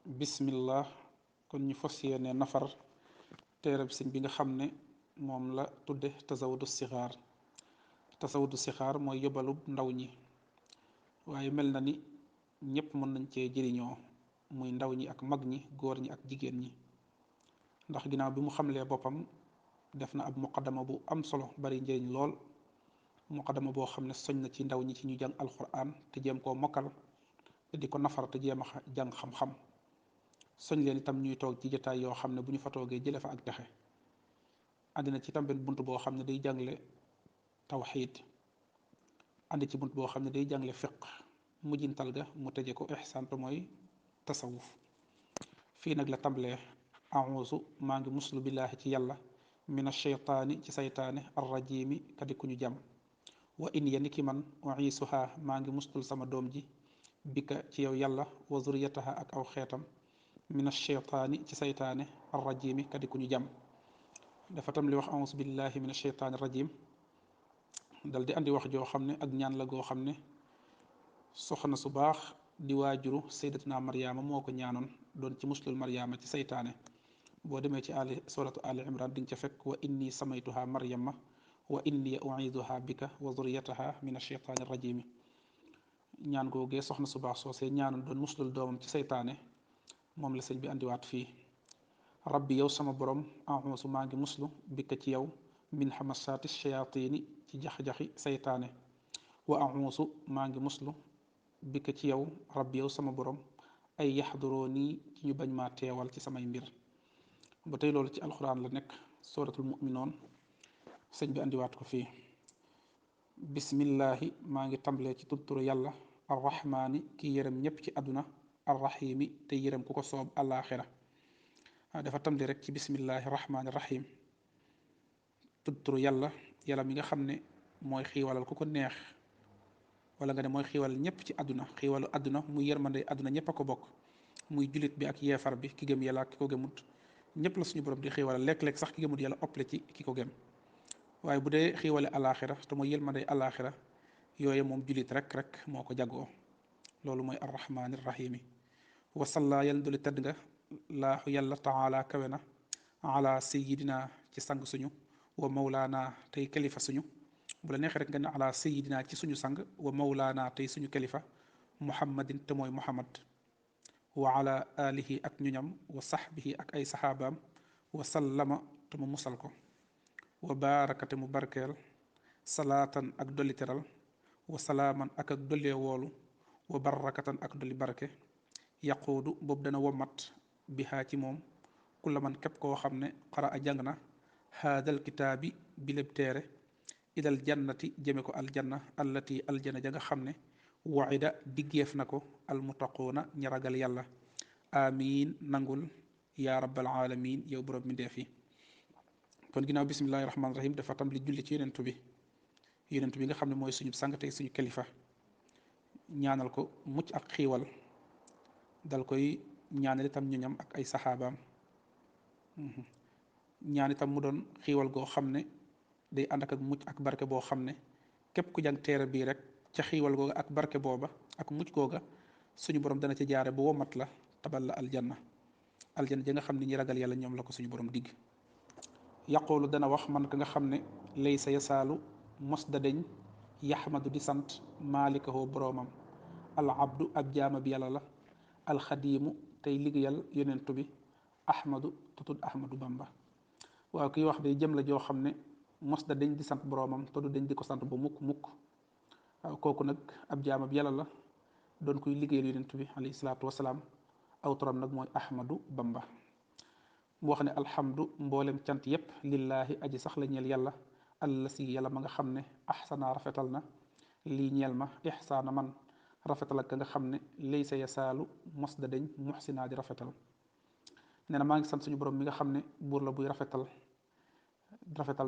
bismillah. kon ñu fas yéene nafar téereb sëñ bi nga xam ne moom la tudde tasawudu sixaar. tasawudu sixaar mooy yóbbalub ndaw ñi, waaye mel na ni ñépp mën nañ cee jëriñoo, muy ndaw ñi ak mag ñi, góor ñi ak jigéen ñi. ndax ginnaaw bi mu xamlee boppam def na ab muqaddama bu am solo, bari njëriñ lool. muqaddama boo xam ne soñ na ci ndaw ñi ci ñu jàng alquran te jéem koo mokkal te di ko nafar te jéem a jàng xam-xam. soñ leen itam ñuy toog ci jotaay yoo xam ne bu ñu fa toogee jële fa ak texe. àndina ci itam benn bunt boo xam ne day jàngale tawxiid, àndi ci bunt boo xam ne day jàngale fiq, mujjintal ga mu tëje ko ihsaan te mooy tasawuf. fii nag la tàmbalee auzu maa ngi muslu billaahi ci yàlla min asheytaani ci saytaane arrajimi kadi ku ñu jàm. wa in ya niki man uisuha maa ngi muslul sama doom ji bika ci yow yàlla wa zuriyataha ak aw xeetam min asheytaani ci saytaane arrajimi kadi ku ñu jàm. dafa tam li wax auzu billahi min asheytaani rajim dal di andi wax joo xam ne ak ñaan la goo xam ne soxna su baax di waajuru sayyidatuna Maryaama moo ko ñaanoon, doon ci muslul Maryaama ci saytaane. boo demee ci suratu ali imran di nga ca fekk wa inni samaytuha Maryama wa inni uiduha bika wa zuriyataha min asheytaani rajimi. ñaan googee soxna su baax soosee ñaanoon doon muslul doomam ci saytaane moom la sëñ bi andiwaat fii. rabbi yow sama borom auusu maa ngi muslu bika ci yow min xamasaati shayaatini ci jax-jaxi saytaane. wa auusu maa ngi muslu bika ci yow rabbi yow sama borom ay yaxdurooni ci ñu bañ maa teewal ci samay mbir. ba tey loolu ci alxuraan la nekk, suratul muminoon. sëñ bi andiwaat ko fii. bismillahi maa ngi tàmbalee ci tuddturu yàlla arrahmaani ki yërëm ñépp ci àdduna, arrahimi te yërëm ku ko soob àllaaxira. dafa tàmbali rek ci bismillahi rahmaani rahim, tuddturu yàlla mi nga xam ne mooy xiiwalal ku ko neex, wala nga ne mooy xiiwalal ñépp ci àdduna. xiiwalu àdduna muy yërmande àdduna ñépp a ko bokk, muy julit bi ak yeefar bi, ki gëm yàlla ak ki ko gëmut ñépp la suñu borom di xiiwalal. lekk-lekk sax ki gëmut yàlla ople ci ki ko gëm. waaye bu dee xiiwale alaaxira te mooy yërmande alaaxira, yooye moom julit rek moo ko jagoo. loolu mooy arrahmaani rahimi. wasalla yàlla doli tëdd nga laaxu yàlla taala kawe na ala sayidina ci sang suñu, wa mawlaana tey kalifa suñu. bu la neexee rek nga ne ala sayidina ci suñu sang, wa mawlaana tey suñu kalifa, muhammadin te mooy muhammad, wa ala alihi ak ñuñam, wa saxbihi ak ay saxaabaam, wa sallama te mu musal ko, wa baarakate mu barkeel, salaatan ak dolli teral, wa salaaman ak dollee woolu, wa barakatan ak dolli barke, yaquudu boobu dana womat bihaa ci moom kulla man képp koo xam ne xara a jàng na haadal kitaabi bi léb téere ilal jannati jëme ko aljanna allati aljanna ja nga xam ne waida diggeef na ko almutaquuna ñi ragal yàlla. amiin nangul yaa rabbal alamin yow borom mi ndeef yi. kon ginnaaw bismillahi rahmaani rahim dafa tam li julli ci yonentu bi nga xam ne mooy suñu sang tey suñu kilifa, ñaanal ko mucc ak xiiwal, dal koy ñaanal itam ñoñam ak ay saxaabaam. ñaan itam mu doon xiiwal goo xam ne day ànd ak mucc ak barke boo xam ne képp ku jàng téere bii rek ca xiiwal googa ak barke booba ak mucc googa suñu borom dana ci jaare bu womat la tabal la aljanna ja nga xam ne ñi ragal yàlla ñoom la ko suñu borom digg. yaqoolu dana wax man ka nga xam ne laysa yasaalu mos da deñ yaxmadu di sant maalikahoo boroomam, al abdu ab jaama bi yàlla la, alxadiimu tey liggéeyal yonentu bi, ahmadu tutud ahmadu bamba. waaw kiy wax day jëm la joo xam ne mos da dañ di sant boroomam te du dañ di ko sant ba mukk. waaw kooku nag ab jaama bi yàlla la, doon kuy liggéeyal yonentu bi alayhi salaatu wasalaam. aw turam nag mooy ahmadu bamba. mu wax ne alhamdu mboolem cant yépp lillaahi aji sax la ñeel yàlla, alla si yàlla ma nga xam ne ahsana rafetal na lii ñeel ma ihsaana man rafetal ak nga xam ne laysa yasaalu mos da dañ muxsinaa di rafetal. nee na maa ngi sant suñu borom mi nga xam ne buur la buy rafetal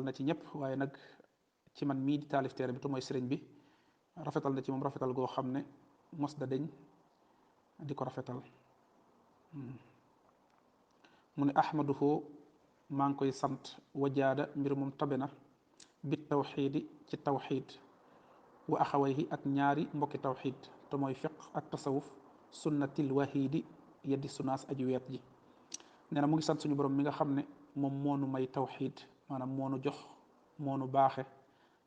na ci ñëpp, waaye nag ci man mii di taalif téere bi te mooy sëriñ bi rafetal na ci moom rafetal goo xam ne mos da dañ di ko rafetal. mu ne ahmaduhu maa ngi koy sant wajaada mbir moom tabe na bit tawxiidi ci tawxiid, wa axawayhi ak ñaari mbokki tawxiid te mooy fiq ak tasawuf, sunnatil wahiidi yeddi sunaas aji weet ji. nee na mu ngi sant suñu borom mi nga xam ne moom moonu may tawxiid, maanaam moonu jox moonu baaxe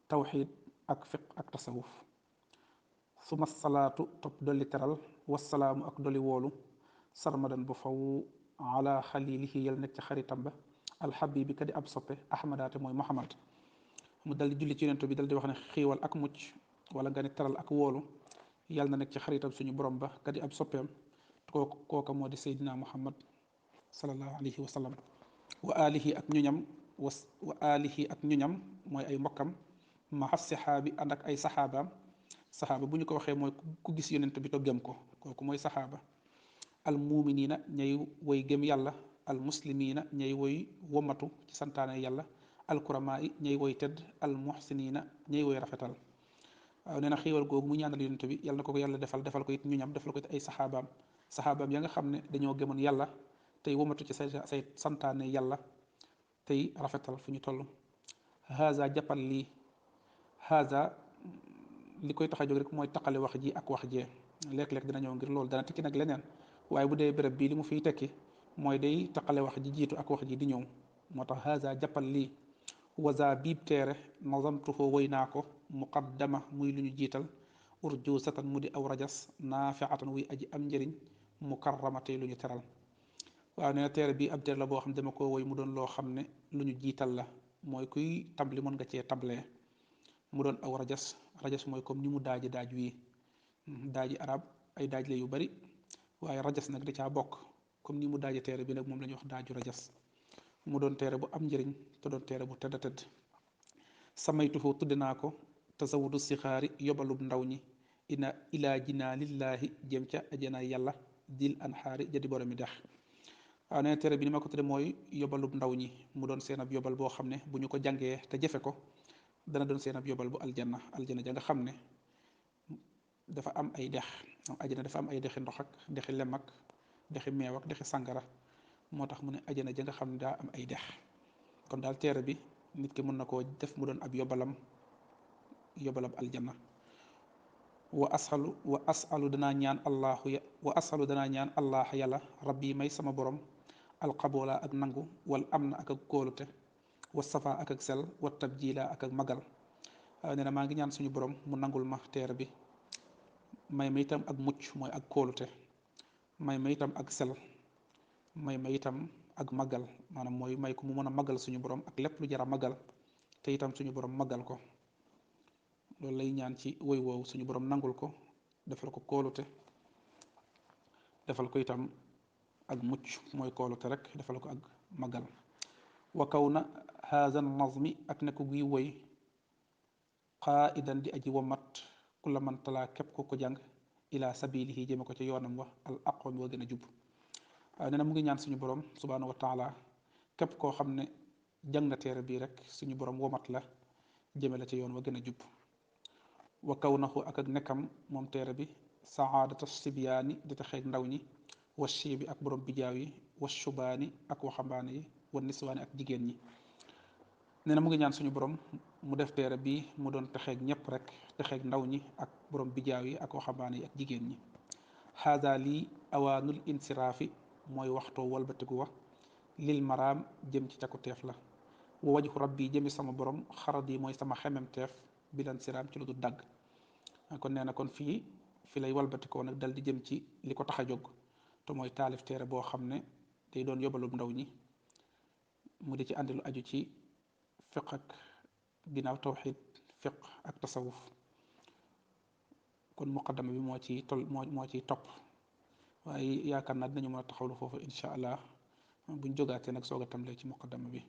tawxiid ak fiq ak tasawuf. suma salaatu topp dolli teral wasalaamu ak dolli woolu sarmadan bu faw ala xalilihi yal nekk ci xaritam ba alxabibi ka di ab soppe ahmadaate mooy muhammad. mu dal di julli ci yonent bi dal di wax ne xiiwal ak mucc wala nga ne teral ak woolu yàlla na nekk ci xaritam suñu borom ba ka di ab soppeem kooka moo di seydina muhammad sallallahu alayhi wa sallam wa alihi ak ñuñam wa alihi ak ñuñam mooy ay mbokkam maxa sahaabi ànd ak ay saxaabaam. saxaaba bu ñu ko waxee mooy ku gis yonent bi to gëm ko kooku mooy saxaaba. al muminina ñay woy gëm yàlla, al muslimina ñay woy womatu ci santaane yàlla, al kuramaa yi ñay woy tëdd, al muhsinina ñay woy rafetal. waaw nee na xiiwal googu mu ñaanal yonent bi yàlla na ko ko yàlla defal ko it ñuñam defal ko it ay saxaabaam ya nga xam ne dañoo gëmoon yàlla tey womatu ci say santaane yàlla tey rafetal fu ñu toll. haza jàppal lii haza li koy tax a jóg rek mooy taqale wax ji ak wax jee léeg-léeg dina ñëw ngir loolu dana tekki nag leneen waaye bu dee béréb bii li mu fiy tekki mooy day taqale wax ji jiitu ak wax ji di ñëw. moo tax haza jàppal lii waza biib teere nazamtuhu woy naa ko muqaddama muy lu ñu jiital urjusatan mu di aw rajas naafiatan wuy aji am njëriñ mukarramate lu ñu teral. waaw nee na teere bii ab teere la boo xam ne dama ko woy mu doon loo xam ne lu ñu jiital la mooy kuy tabli mën nga cee tablee mu doon aw rajas mooy comme ni mu daaji daaj wii daaji arab ay daaj la yu bari waaye rajas nag da caa bokk comme ni mu daaji teere bi nag moom la ñuy wax daaju rajas mu doon teere bu am njëriñ te doon teere bu tëdd tëdd. samaytuhu tudde naa ko tasawudu sixaari yobalub ndaw ñi ina ilaa jinaa lillaahi jëm ca ajana yàlla dil anxaari jadi boromi dex. waaw nee na teere bi ni ma ko tudde mooy yobalub ndaw ñi mu doon seen ab yobal boo xam ne bu ñu ko jàngee te jëfe ko dana doon seen ab yobal bu aljanna ja nga xam ne dafa am ay dex ajana dafa am ay dexi ndox ak dexi lem ak dexi meew ak dexi sàngara moo tax mu ne ajana ja nga xam ne daa am ay dex. kon daal teere bi nit ki mën na koo def mu doon ab yobalam aljanna. wa asalu danaa ñaan allah yàlla rabbi may sama borom alqabola ak nangu wal am na ak kóolute wa safa ak sel wa tabjila ak magal. nee na maa ngi ñaan suñu borom mu nangul ma teere bi may ma itam ak mucc mooy ak kóolute may ma itam ak sel may ma itam ak magal maanaam mooy may ko mu mën a magal suñu borom ak lépp lu jara magal te itam suñu borom magal ko. loolu lay ñaan ci woy woowu suñu borom nangul ko defal ko kóolute defal ko itam ak mucc mooy kóolute rek defal ko ak magal. wa kaw na haza nazmi ak ne ko guy woy qaidan di aji womat kula man talaa képp ko ko jàng ila sabilihi jëme ko ci yoonam wax al aqwam wa gën a jub. waaye nee na mu ngi ñaan suñu borom subhanahu wa taala képp koo xam ne jàng na teere bii rek suñu borom womat la jëme la ci yoon wa gën a jub. wa kaw naxu ak nekkam moom teere bi saadata sibyaani di taxeeg ndaw ñi wa shiibi ak borom bijaaw yi wa shubaani ak waxambaane yi wa niswaani ak jigéen ñi. nee na mu ngi ñaan suñu borom mu def teere bi mu doon texeeg ñëpp rek texeeg ndaw ñi ak borom bijaaw yi ak waxambaane yi ak jigéen ñi. haada lii awaanul insiraafi mooy waxtoo walbatiku wa lil maraam jëm ci caku teef la wa wajhu rabbi jëmi sama borom xarat yi mooy sama xemem teef bilan siraam ci lu du dagg. kon nee na kon fi lay walbatikoo nag dal di jëm ci li ko tax a jóg te mooy taalif teere boo xam ne day doon yobalub ndaw ñi mu di ci àndi lu aju ci fiq ak ginnaaw tawxid fiq ak tasawuf. kon muqaddama bi moo ciy topp waaye yaakaar naa dinañu mën a taxawlu foofu incha allah buñ jógaatee nag soog a tàmbalee ci muqaddama bi.